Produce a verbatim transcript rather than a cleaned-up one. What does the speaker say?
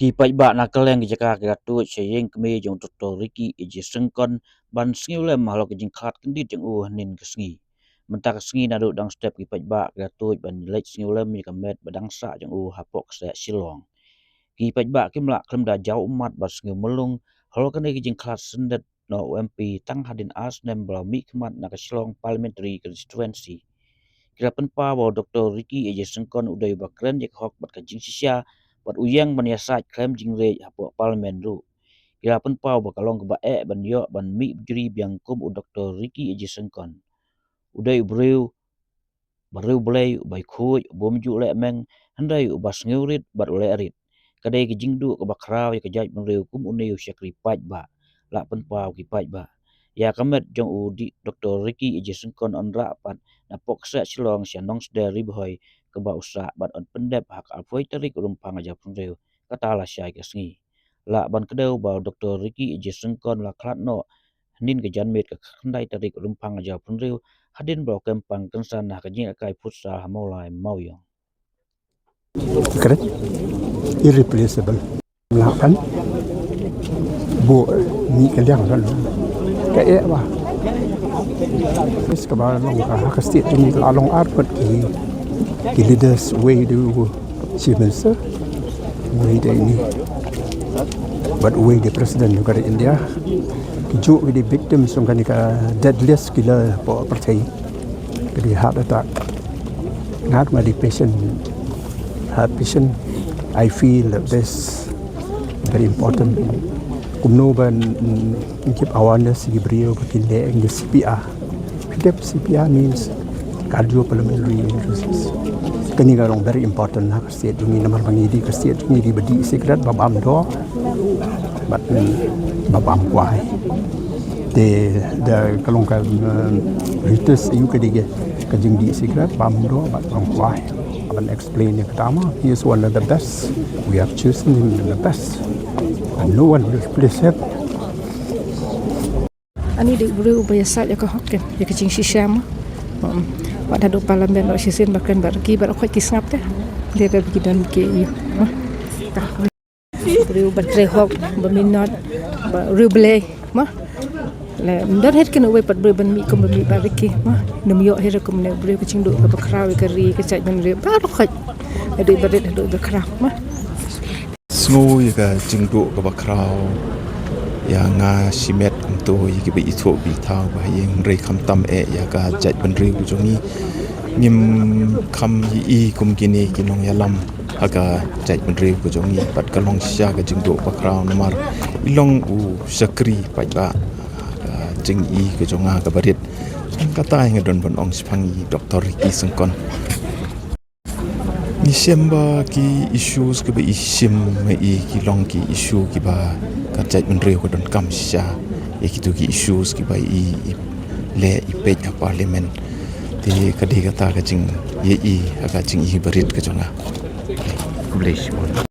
Ki paidbah na kylleng ki jaka ki la tuid sha ïing kmie jong u Doktor Ricky A J Syngkon ban sngewlem halor ka jingkhlad kyndit jong u hynnin ka sngi. Mynta ka sngi naduh dang step ki paidbah ki la tuid ban leit sngewlem ïa ka met ba dang sah jong u hapoh ka seh Shillong. Ki paidbah kim lah khlem da jaw ummat ban sngew mlung halor kane ka jingkhlad syndet na u M P tang hadien ar snem ba la mihkhmat na ka Shillong Parliamentary Constituency. Ki la pynpaw ba u Doktor Ricky A J Syngkon u dei uba kren ïa ka hok bad ka jingshisha bad u ïeng ban ïasaid khlem jingriej hapoh Parliament ruh. Ki la pynpaw ba ka long kaba eh ban ïoh ban mih bujri biang kum u Doktor Ricky A J Syngkon. U dei u briew ba riewblei, uba khuid, uba ym ju leh meng, hynrei uba sngewrit bad u leh rit. Ka dei ka jingduh kaba khraw ïa ka jaitbynriew kum une u shakri paidbah, la pynpaw ki paidbah. Ïa ka met jong u Doktor Ricky A J Syngkon yn rah pat napoh ka seh Shillong sha Nongsder Ri Bhoi kaba u sah bad yn pyndep ha ka arphew tarik Rymphang hajar arphew hynriew, kata lashai ka sngi. Lah ban kdew ba u Doktor Ricky A J Syngkon la khlad noh hynnin ka janmiet ka khyndai tarik Rymphang hajar arphew hynriew hadien ba u kem pang kynsan ha ka jingïalehkai futsal ha Mawlai Mawiong. Kret irreplaceable. Lah kan bu ni ka liang kan ka eh ba. Is ka ba long ka ha ka state ni la long ar pat ki ki leaders wei du Chief Minister, wei de ni, bad wei de President jong ka India. Ki ju ki de victims jong kane ka deadliest killer hapoh pyrthei, ki de heart attack. Nga, nga de patient, heart patient. I feel that this very important. Kumno ban, mm, give awareness ïa ki briew ba kin leh ïa C P R. P D F C P R means cardiopulmonary resuscitation. Kane ka long very important ha ka state jong ngi namar ba ngi dei ka state jong ngi dei ba dih sikret ba bam doh bad, mm, ba bam kwai. Te da ka long ka, mm, latest ïa ka dei ka jingdih sikret bam doh bad bam kwai. Ban explain ïa kata ma, he is one of the best. We have chosen him the best. And no one will replace him. Ani dei u briew uba ïasaid ïa ka hok, ïa ka jingshisha ma. Hmm. Wat haduh Parliament, wat shisien ba kren bad ki, bad ki sngap te. Dei ba ki don ki ïa ma. Briew ba trei hok, ba minot, ba riewblei ma. Le ym don hi kano wei pat briew ban mih kum ba mih Bah Ricky ma. Nym ïoh hi ruh kumne briew, ka jingduh kaba khraw ïa ka ri, ka jaitbynriew baroh khoit. Haduh ba rit haduh ba khraw ma. Sngew ïa ka jingduh kaba khraw. Ïa nga shimet kumto ïa kiba ithuh ba ithaw ba ha ïing, hynrei khamtam eh ïa ka jaitbynriew ka jong ngi. Ngim kham ïohi kum kine ki nongïalam ha ka jaitbynriew ka jong ngi, bad ka long shisha ka jingduh ba khraw namar i long u shakri paidbah. Ka jingi ka jong nga kaba rit, kata nga don ban ong shaphang i Doktor Ricky Syngkon. Ngi shem ba ki issues kiba i shim ma i ki long ki issue kiba ka jaitbynriew ka donkam shisha. Ïa kito ki issues kiba i, i leh i peit ha Parliament. Te ka dei kata ka jingïohi ha ka jingi ba rit ka jong nga. Khublei shibun.